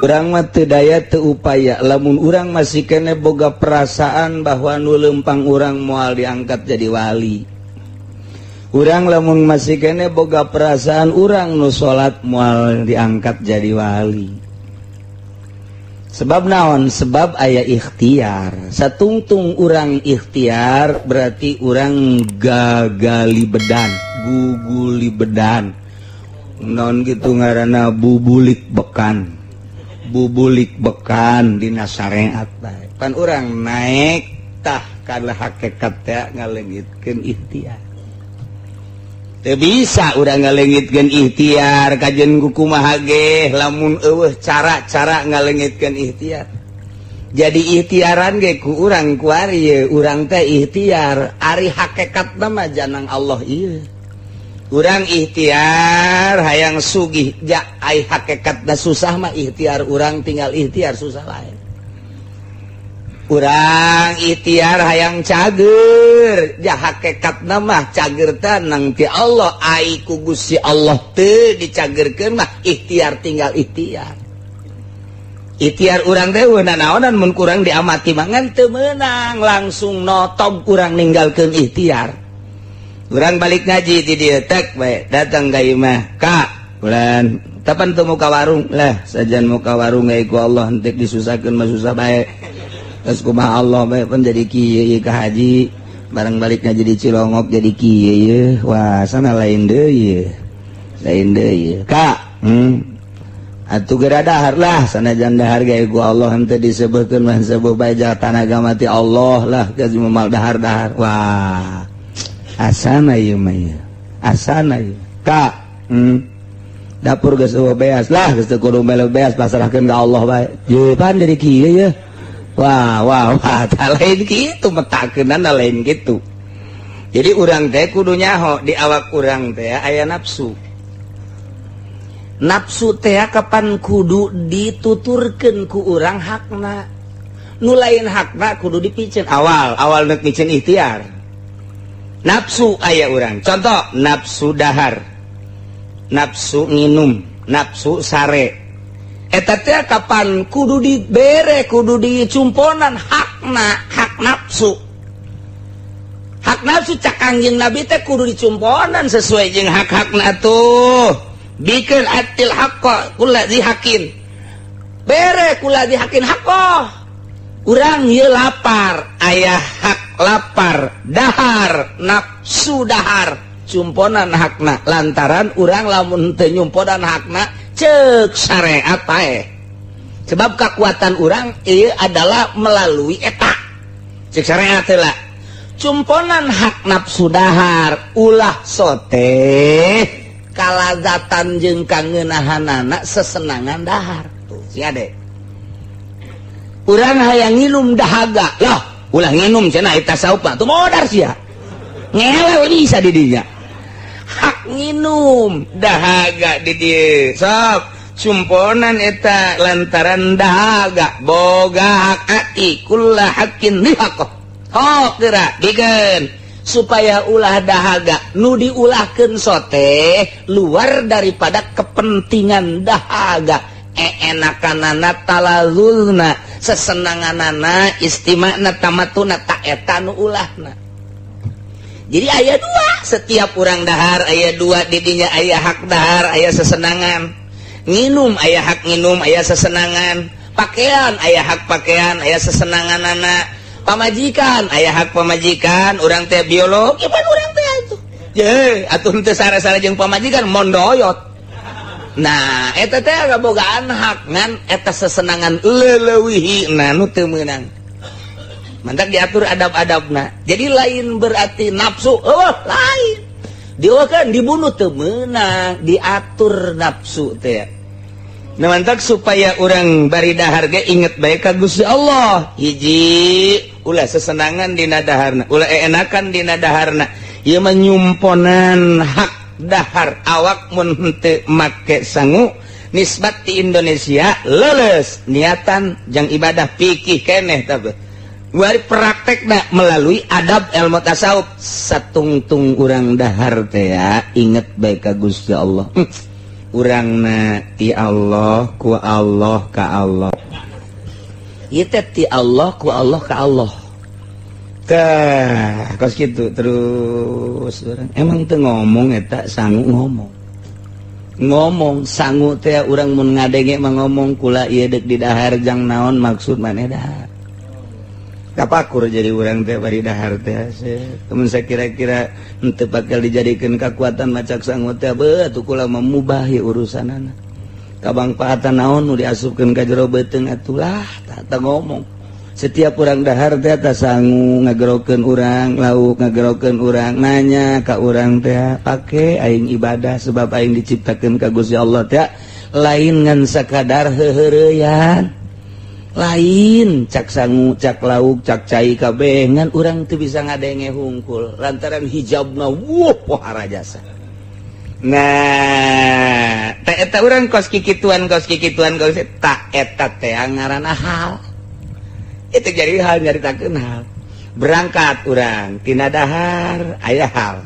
Urang mah teu daya, teu upaya. Lamun urang masih kene boga perasaan bahwa nu lempang urang moal diangkat jadi wali, urang lamun masih kene boga perasaan urang nu salat moal diangkat jadi wali. Sebab naon? Sebab aya ikhtiar. Satungtung urang ikhtiar berarti urang gagali bedan, guguli bedan, non gitu ngaranna, bubulik bekan, bubulik bekan dina syariat bae. Pan urang naik tah kana hakikat teh ngalengitkeun ikhtiar. Teu bisa urang ngalengitkeun ikhtiar kajen kumaha ge lamun eueuh cara-cara ngalengitkeun ikhtiar. Jadi ikhtiaran ge ku urang kuari ye, urang teh ikhtiar, ari hakikat mah janang Allah ieu. Urang ikhtiar hayang sugih ja, ai hakikatna susah mah ikhtiar urang tinggal ikhtiar susah lain. Urang ikhtiar hayang cager ja, hakikatna mah cager nang ti Allah. Ai ku Gusti Allah teu dicagerkeun mah ikhtiar tinggal ikhtiar. Ikhtiar urang teh naonan mun kurang diamati mangan teu meunang, langsung notog urang ninggalkeun ikhtiar. Urang balik ngaji di dieu tek bae datang ka imah ka bulan kapan tuh muka warung lah, sajan muka warung ge ku Allah henteu disusahkeun mah susah bae. Terus kumaha Allah bae pun jadi kieu ieu ka haji barang balik ngaji di Cilongok jadi kieu ieu. Wah, sana lain deui, lain deui ka. Atuh geura dahar lah, sanajan dahar ge ku Allah henteu disebutkeun mah sebuh bae, tanaga mati Allah lah geus moal dahar-dahar. Wah, asana ieu mah ieu, asana ieu ka. Dapur geus eueuh beas lah, geus teu kudu mele beas, pasrahkeun ka Allah bae. Ye pan jadi kieu ye. Wah wah wah, tah lain kitu metakeunana, lain kitu. Jadi urang teh kudu nyaho di awak urang teh aya nafsu. Nafsu teh kapan kudu dituturkeun ku urang hakna. Nu lain hakna kudu dipiceun awal awal nek miceun ikhtiar. Nafsu aya urang, contoh nafsu dahar, nafsu nginum, nafsu sare, eta teh kapan kudu dibere, kudu dicumponan hakna. Hak nafsu, hak nafsu cak Kangjeng Nabi teh kudu dicumponan sesuai jeung hak-hakna tuh. Bikeun atil haqqa kulla dzi haqqin, bere kulla dzi haqqin haqqo. Urang ieu lapar, aya hak lapar dahar, nafsu dahar, cumponan hakna, lantaran urang lamun teu nyumponan hakna cek syariat paeh, sebab kekuatan urang ieu adalah melalui eta. Cek syariat heula cumponan hak nafsu dahar, ulah sote kalazatan jeung kangeunahanana sesenangan dahar. Tuh si ade urang hayang nginum dahaga lah, ulah nginum cenah eta saupa tuh modar sia ngelel bisa di dinya. Hak nginum dahaga di dieu sok cumponan eta, lantaran dahaga boga hak. Ati kulla haqqin lihaqqo hok geura bikeun supaya ulah dahaga nu diulahkeun sote luar daripada kepentingan dahaga, enakanana, talazulna, sesenanganana, istimana, tamatuna, tak eta nu ulahna. Jadi aya dua, setiap urang dahar aya dua didinya, aya hak dahar, aya sesenangan. Nginum aya hak nginum, aya sesenangan. Pakaian aya hak pakaian, aya sesenangan. Anak pamajikan aya hak pamajikan. Urang teh biologi pan urang teh itu ye atuh teu sare-sare jeung pamajikan mondoyot. Nah, eta teh kabogaan hak, ngan eta sesenangan leleuwihi nah nu teu meunang. Mantak diatur adab-adabna. Jadi lain berarti nafsu oh lain dieuweuhkeun, dibunuh, teu meunang, diatur nafsu teh. Nah, mantak supaya urang bari dahar ge inget bae ka Gusti Allah. Hiji, ulah sesenangan dina daharna, ulah enakan dina daharna. Ieu mah nyumponan hak dahar. Awak mun henteu make sangu nisbat di Indonesia leles niatan jang ibadah pikih keneh, tapi wari praktekna melalui adab ilmu tasawuf. Satungtung urang dahar teh ya inget bae ka Gusti Allah. Urangna ti Allah, ku Allah ka Allah. Ieu teh ti Allah, ku Allah ka Allah. Tah, kos kitu terus urang. Emang teu ngomong eta sangu ngomong. Ngomong sangu teh urang mun ngadenge mah ngomong, "Kula ieu deuk didahar jang naon? Maksud maneh dahar?" Kapakur jadi urang teh bari dahar teh. Temen saya kira-kira henteu bakal dijadikeun kekuatan macak sangu teh, beuh atuh kula mah mubah ieu urusanana. Kabangpaatan naon nu diasupkeun ka jero beuteung atuh lah tah ngomong. Setiap urang dahar teh tah sangu ngagerokeun urang, lauk ngagerokeun urang, nanya ka urang teh, pake aing ibadah sebab aing diciptakeun ka Gusti Allah teh lain ngan sakadar heuheureyan. Lain cak sangu, cak lauk, cak cai kabeh, ngan urang teu bisa ngadenge hungkul lantaran hijabna wuh pohara jasa. Nah, teh eta urang kos kikituan, kos kikituan, kos tak eta teh ngaranna hal. Itu jadi hal, nyaritakeun hal. Berangkat urang tina dahar aya hal.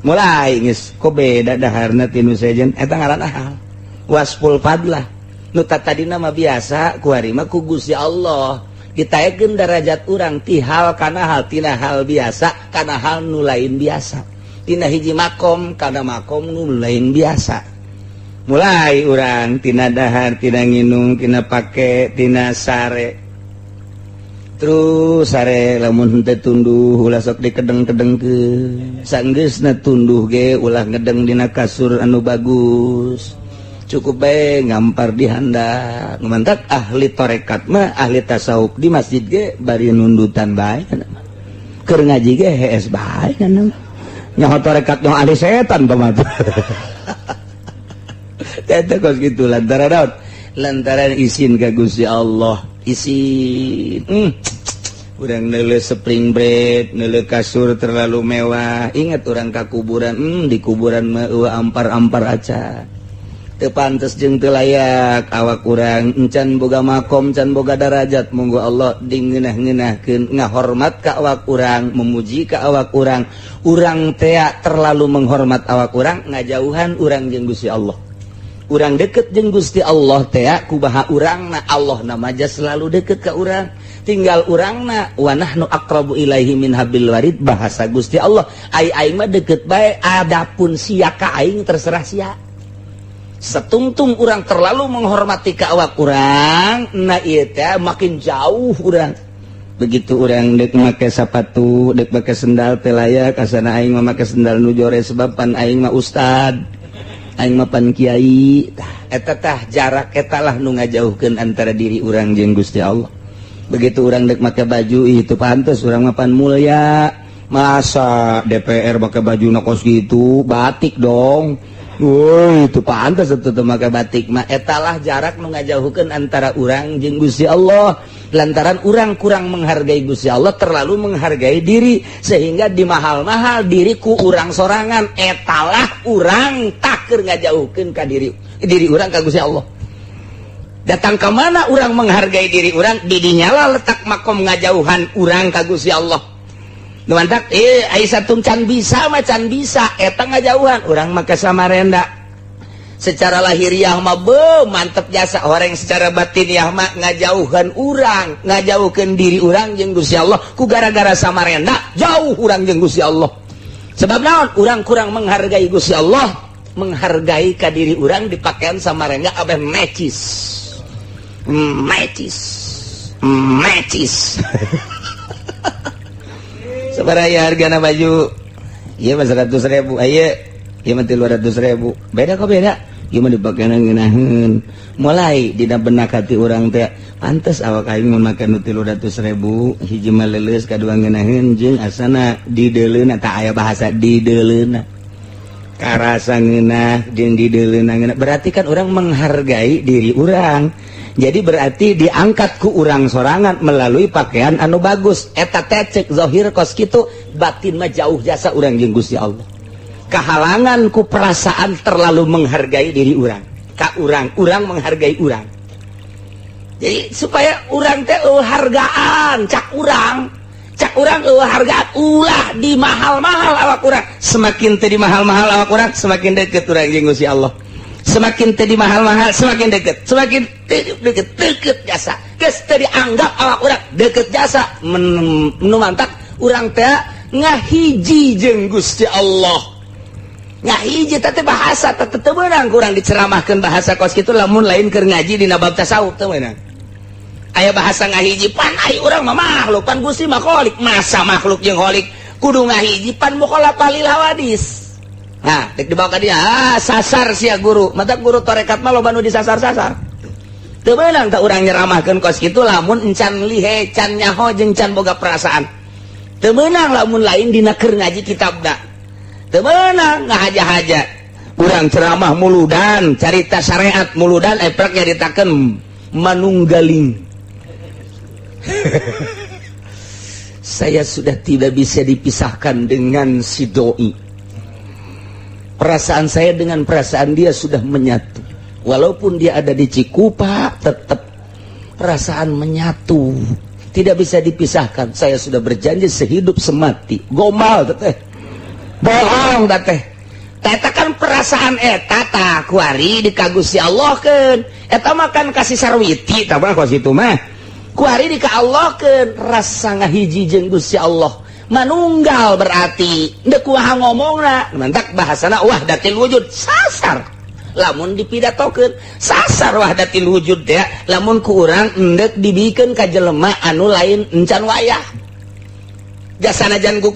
Mulai geus kok beda daharna tinu sejen, eta ngaranna hal. Wasful fadlah. Nu tadina mah biasa, kuari mah ku Gusti Allah ditaekeun darajat urang ti hal kana hal, tina hal biasa kana hal nu lain biasa, tina hiji makom kana makom nu lain biasa. Mulai urang tina dahar, tina nginum, tina pake, tina sare, terus sare lamun henteu tunduh ulah sok dikedeng-kedengkeun. Sanggeusna tunduh ge ulah ngedeng dina kasur anu bagus, cukup bae ngampar di handap. Mantak ahli torekat mah, ahli tasawuf di masjid ge bari nundutan bae, keur ngaji ge hees bae. Nyaho torekat, nyaho ahli setan mah eta kos kitu. Lantaran naon? Lantaran isin ka Gusti Allah, isin. Urang neuleuh spring bed, neuleuh kasur terlalu mewah, ingat urang ka kuburan. Di kuburan mah eueuh ampar-ampar aca. Teu pantes jeung teu layak awak urang, encan boga makom, can boga darajat. Monggo Allah dingeunah-ngeunahkeun, ngahormat ka awak urang, memuji ka awak urang. Urang tea terlalu menghormat awak urang, ngajauhan urang jeung Gusti Allah. Urang deket jeung Gusti Allah tea kubaha urangna, Allah nama aja selalu deket ka urang, tinggal urangna. Wa nahnu aqrabu ilaihi min hablil warid, bahasa Gusti Allah. Ai aing mah deket bae, adapun sia ka aing terserah sia. Setungtung urang terlalu menghormati ke awak urang, nah ieu teh makin jauh urang. Begitu urang dek make sepatu, dek make sendal teh layak, asana aing mah make sendal nu jore sebab pan aing mah ustad, aing mah pan kiai. Tah eta tah jarak eta lah nu ngajauhkeun antara diri urang jeung Gusti Allah. Begitu urang dek make baju, itu pantes, urang mah pan mulia, masa DPR make baju na kos gitu, batik dong. Woi, itu pantas itu tuh make batik mah. Etalah jarak nu ngajauhkeun antara urang jeung Gusti Allah, lantaran urang kurang menghargai Gusti Allah, terlalu menghargai diri sehingga dimahal-mahal diri ku urang sorangan. Etalah urang taker ngajauhkeun ka diri diri urang ka Gusti Allah. Datang ke mana urang menghargai diri urang, didinya letak makom ngajauhan urang ka Gusti Allah. Mantap, eh Aisyah can bisa mah can bisa eta ngajauhan urang mah ke Samarinda. Secara lahiriah mah be mantep jasa orang, secara batiniah mah ngajauhan urang, ngajauhkeun diri urang jeung Gusti Allah. Ku gara-gara Samarinda jauh urang jeung Gusti Allah. Sebab naon? Urang kurang menghargai Gusti Allah, menghargai ka diri urang. Dipakaian Samarinda abeh necis, necis, necis. Sabaraha hargana baju? Ieu mah 100.000, aya ieu mah 300.000. Beda kok beda. Ieu mah dipake ngeunaheun. Mulai dina benak hati urang teh, pantes awak aing mun make nu 300.000, hiji mah leuleus, kadua ngeunaheun, jeung asana dideuleuna. Tak aya bahasa dideuleuna, karasa ngeunah jeung dideuleuna ngeunah. Berarti kan urang menghargai diri urang, jadi berarti diangkat ku urang sorangan melalui pakaian anu bagus. Eta teh cek zahir kos kitu, batin mah jauh jasa urang jeung Gusti Allah, kehalangan ku perasaan terlalu menghargai diri urang ka urang. Urang menghargai urang, jadi supaya urang teh hargaan cak urang, cak urang hargaan, ulah di mahal-mahal awak urang. Semakin teh di mahal-mahal awak urang, semakin deket urang jeung Gusti Allah. Semakin tadi mahal-mahal, semakin deket, semakin deket, deket jasa. Geus teu dianggap awak urang deket jasa, nu mantak urang teh ngahiji jeung Gusti Allah. Ngahiji teh bahasa teh teu meunang kurang diceramahkeun bahasa kos kitu lamun lain keur ngaji dina bab tasawuf, teu meunang. Aya bahasa ngahiji, pan ai urang mah makhluk, pan Gusti mah kholik, masa makhluk jeung kholik kudu ngahiji, pan mukhalafah lil hawadis. Nah, dek dibawa ka dia, ah, sasar sia guru. Mata guru torekat mah loba nu disasar-sasar. Teu meunang tak urang nyeramahkeun kos kitu lamun encan lihe, can nyaho jeung can boga perasaan. Teu meunang lamun lain dina keur ngaji kitabna. Teu meunang ngahaja-haja. Urang ceramah muludan, carita syariat muludan, eprak nyaritakeun manunggaling. Saya sudah tidak bisa dipisahkan dengan si doi. Perasaan saya dengan perasaan dia sudah menyatu. Walaupun dia ada di Cikupa, tetap perasaan menyatu. Tidak bisa dipisahkan. Saya sudah berjanji sehidup semati. Gombal teteh. Bohong teteh. Eta kan perasaan eta tah kuari di ka Gusti Allah kan. Eta mah kan kasih sarwiti tah mah kos itu mah. Kuari di ka Allah kan rasa ngahiji jeung Gusti Allah. Manunggal berarti ndek kumaha ngomongna, mantak bahasana wahdatil wujud, sasar. Lamun dipidatokeun sasar wahdatil wujud teh, lamun ku urang endek dibikeun ka jelema anu lain encan wayah. Jasana jan ku